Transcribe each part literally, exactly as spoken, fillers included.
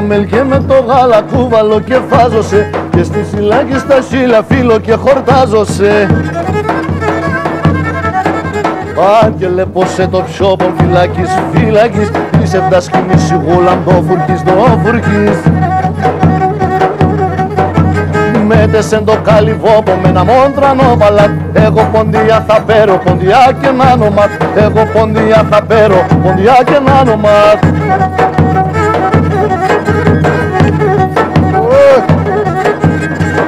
Μέλ' και με το γάλα κούβαλω και φάζω σε, και στη φυλάκη στα χείλια φίλω και χορτάζω σε. Άγγελε, πως σε το ψιόπον φυλάκης, φυλάκης, είσαι βδάσκηνη σιγούλα μ' το φουρκίς, το φουρκίς. Μέ' τε σεν το καλυβόπο μ' ένα μόντρανο παλάτ', εγώ ποντία θα παίρω, ποντία και να ονομάτ', εγώ ποντία θα παίρω, ποντία και να ονομάτ'.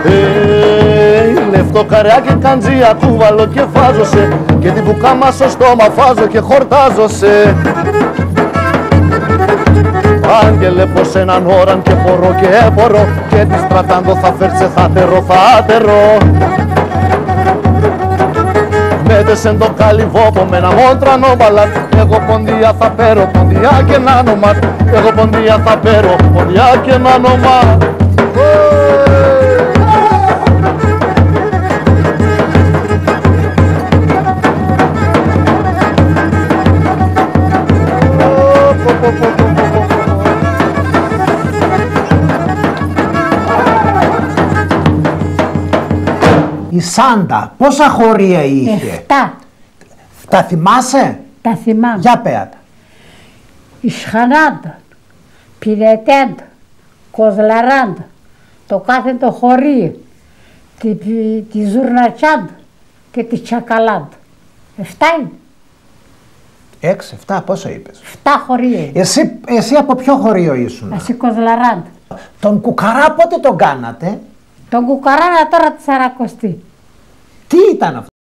Ε, λευτοκαρά και καντζία κούβαλω και φάζω σε, και τη βουκά μ' ας σο στόμα φάζω και χορτάζω σε. Άγγελε, πως έναν ώραν και χορώ και εφορώ, και τη στρατάντο θα φέρτ' σε θάτερο, θάτερο. Μέ' τε σεν το καλυβόπο μ' ένα μόντρανο παλάτ', εγώ ποντία θα παίρω, ποντία και να ονομάτ', εγώ ποντία θα παίρω, ποντία και να ονομάτ'. Η Σάντα πόσα χωρία είχε; Εφτά. Εφτά, θυμάσαι; Τα θυμάμαι. Για πέτα. Ι Σχανάντ, Πυρετέντ, Κοσλαράντ, το κάθετο χωρί, τη, τη Ζουρνατσάντ και τη Τσακαλάντ. Εφτά είναι. Έξι, εφτά, πόσα είπες; Εφτά χωρί. Εσύ, εσύ από ποιο χωρί ήσουν; Ας η Κοσλαράντ. Τον Κουκαρά πότε τον κάνατε; Τον Κουκαρά να τώρα τη Σαρακοστή. Τι ήταν